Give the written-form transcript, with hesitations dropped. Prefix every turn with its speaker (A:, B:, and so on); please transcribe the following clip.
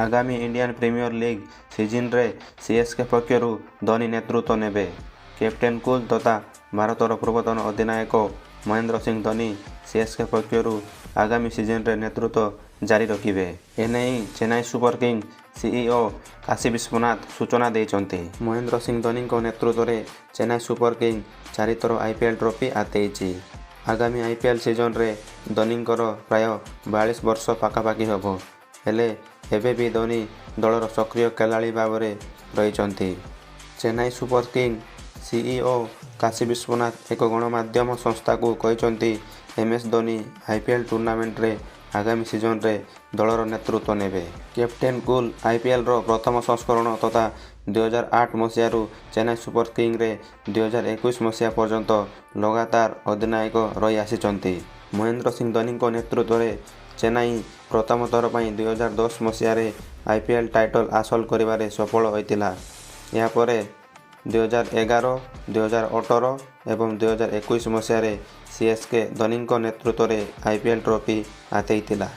A: ଆଗାମୀ Indian premier league ସିଜନରେ CSK ପକ୍ଷରୁ ଧୋନି ନେତୃତ୍ୱ ନେବେ। କ୍ୟାପ୍ଟେନ୍ କୁଲ୍ ତଥା ଭାରତର ପୂର୍ବତନ ଅଧିନାୟକ ମହେନ୍ଦ୍ର ସିଂ ଧୋନି ସିଏସ୍କେ ପକ୍ଷରୁ ଆଗାମୀ ସିଜନରେ ନେତୃତ୍ୱ ଜାରି ରଖିବେ। ଏନେଇ Chennai super king CEO Kashi Vishwanath ସୂଚନା ଦେଇଛନ୍ତି। ମହେନ୍ଦ୍ର ସିଂ ଧୋନିଙ୍କ ନେତୃତ୍ୱରେ ଚେନ୍ନାଇ ସୁପର କିଙ୍ଗ ଚାରିଥର ଆଇପିଏଲ୍ ଟ୍ରଫି ହାତେଇଛି। ଆଗାମୀ ଆଇପିଏଲ୍ ସିଜନରେ ଧୋନିଙ୍କର ପ୍ରାୟ 42 ବର୍ଷ ପାଖାପାଖି ହେବ। ହେଲେ ଏବେ ବି ଧୋନି ଦଳର ସକ୍ରିୟ ଖେଳାଳି ଭାବରେ ରହିଛନ୍ତି। Chennai super king CEO Kashi Vishwanath ଏକ ଗଣମାଧ୍ୟମ ସଂସ୍ଥାକୁ କହିଛନ୍ତି, ଏମ୍ଏସ୍ ଧୋନି ଆଇପିଏଲ୍ ଟୁର୍ଣ୍ଣାମେଣ୍ଟରେ ଆଗାମୀ ସିଜନରେ ଦଳର ନେତୃତ୍ୱ ନେବେ। କ୍ୟାପ୍ଟେନ୍ କୁଲ୍ ଆଇପିଏଲ୍ର ପ୍ରଥମ ସଂସ୍କରଣ ତଥା 2008 ମସିହାରୁ ଚେନ୍ନାଇ ସୁପର କିଙ୍ଗରେ 2021 ମସିହା ପର୍ଯ୍ୟନ୍ତ ଲଗାତାର ଅଧିନାୟକ ରହିଆସିଛନ୍ତି। ମହେନ୍ଦ୍ର ସିଂ ଧୋନିଙ୍କ ନେତୃତ୍ୱରେ ଚେନ୍ନାଇ ପ୍ରଥମ ଥର ପାଇଁ 2010 ମସିହାରେ ଆଇପିଏଲ୍ ଟାଇଟଲ୍ ହାସଲ କରିବାରେ ସଫଳ ହୋଇଥିଲା। ଏହାପରେ 2011, 2018 ଏବଂ 2021 ମସିହାରେ ସିଏସ୍କେ ଧୋନିଙ୍କ ନେତୃତ୍ୱରେ ଆଇପିଏଲ୍ ଟ୍ରଫି ହାତେଇଥିଲା।